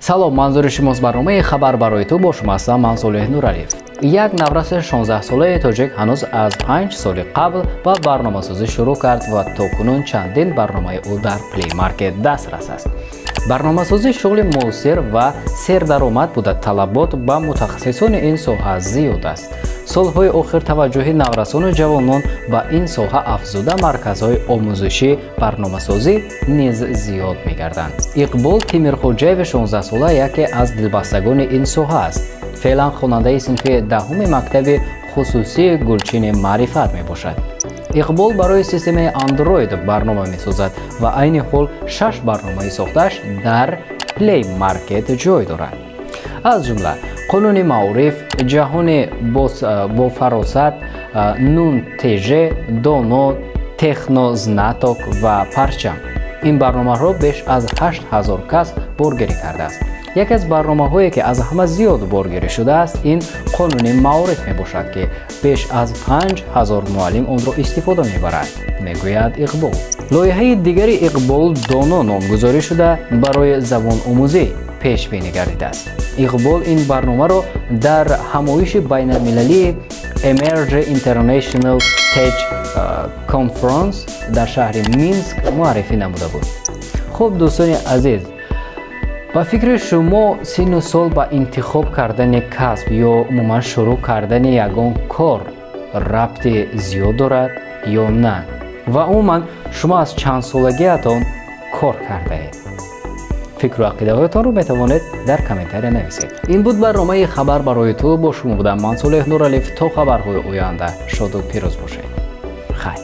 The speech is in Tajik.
Салом, манзури шумост барномаи «Хабар барои ту», бо шумо ҳастам ман, Солеҳ Нуралиев. Як навраси 16-солаи тоҷик ҳанӯз аз 5 соли қабл ба барномасозӣ шурӯъ кард ва то кунун чандин барномаи ӯ дар Play Market дастрас аст. Барномасозӣ шуғли муосир ва сердаромад буда, талабот ба мутахассисони ин соҳа зиёд аст. Солҳои охир таваҷҷӯҳи наврасону ҷавонон ба ин соҳа афзуда, марказҳои омӯзишӣ барномасозӣ низ зиёд мегарданд. Иқбол Тимирхоҷаеви 16-сола яке аз дилбастагони ин соҳа аст. Феълан хонандаи синфи 10-уми мактаби хусусии «Гулчини маърифат» мебошад. Иқбол барои системаи Android барнома месозад ва айни ҳол шаш барномаи сохтааш дар Play Market ҷой дорад, аз ҷумла «Қонуни маориф», «Ҷаҳони бофаросат», «Нун ТЖ», «Доно», «Технознаток» ва «Парчам». Ин барномаҳоро беш аз 8000 кас боргирӣ кардааст. Яке аз барномаҳое, ки аз ҳама зиёд боргирӣ шудааст, ин «Қонуни маориф» мебошад, ки беш аз 5000 муаллим онро истифода мебарад, мегӯяд Иқбол. Лоиҳаи дигари Иқбол «Доно» номгузорӣ шуда, барои забономӯзӣ пешбинӣ гардидааст. Иқбол ин барномаро дар ҳамоиши байналмилалии Emerge International Tech Conference дар шаҳри Минск муаррифӣ намуда буд. Хуб, дӯстони азиз, ба фикри шумо, синну сол ба интихоб кардани касб ё умуман шурӯъ кардани ягон кор рабти зиёд дорад ё на? Ва умуман шумо аз чандсолагиатон кор кардаед? Фикру ақидаҳоятонро метавонед дар комментария нависед. Ин буд барномаи «Хабар барои ту», бо шумо будам ман, Солеҳ Нуралиев. То хабарҳои оянда шоду пирӯз бошед. Хайр.